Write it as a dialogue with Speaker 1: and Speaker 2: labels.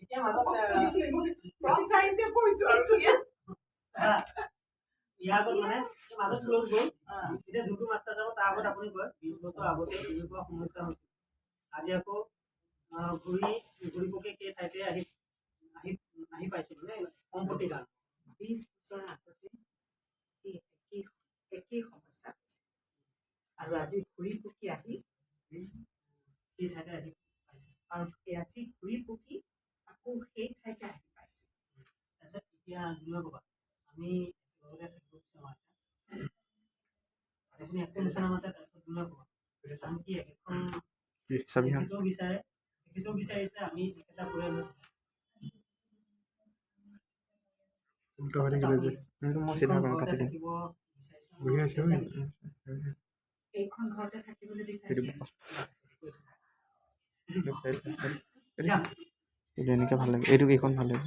Speaker 1: এতিয়া মাজত
Speaker 2: আহিছে কৈছো আৰু
Speaker 1: ইয়াৰ আগত মানে এই মাজত ক্ল'জ গ'ল। এতিয়া যোনটো মাষ্টাৰ যাব তাৰ আগত আপুনি কয় 20 বছৰ আগতে এনেকুৱা সমস্যা হৈছিল, আজি আকৌ ঘূৰি ঘূৰি পকি সেই ঠাইতে আহি আহি আহি পাইছোঁ, মানে সম্পত্তিৰ কাৰণে।
Speaker 2: 20 বছৰ আগতে এই একেই একেই সমস্যা হৈছে আৰু আজি ঘূৰি পকি আহি
Speaker 1: সেই ঠাইতে আহি পাইছে
Speaker 2: আৰু এই আজি ঘূৰি পকি আকৌ সেই ঠাইতে আহি পাইছোঁ।
Speaker 1: তাৰপিছত এতিয়া যোনে ক'বা আমি একেলগতে থাকিব বিচাৰোঁ আইতা, আপুনি একো নিচিনা মাতে। তাৰপিছত যোনে ক'বা আনকি একেখন
Speaker 3: চাবিখন
Speaker 1: তেখেতেও বিচাৰে, তেখেতেও বিচাৰিছে আমি একেটা পৰিয়াল হৈ থাকোঁ।
Speaker 3: উল্টা হৈ থাকিলে যে কিন্তু মই চিধা
Speaker 1: এইখন
Speaker 3: কৰিম,
Speaker 1: ঘৰতে
Speaker 3: কাটি দিম।
Speaker 1: থাকিব বিচাৰিছোঁ।
Speaker 3: বহি আছে।
Speaker 2: এইখন ঘৰতে থাকিবলৈ বিচাৰিছে।
Speaker 3: এইটো এনেকৈ ভাল লাগে, এইটো এইখন ভাল লাগে।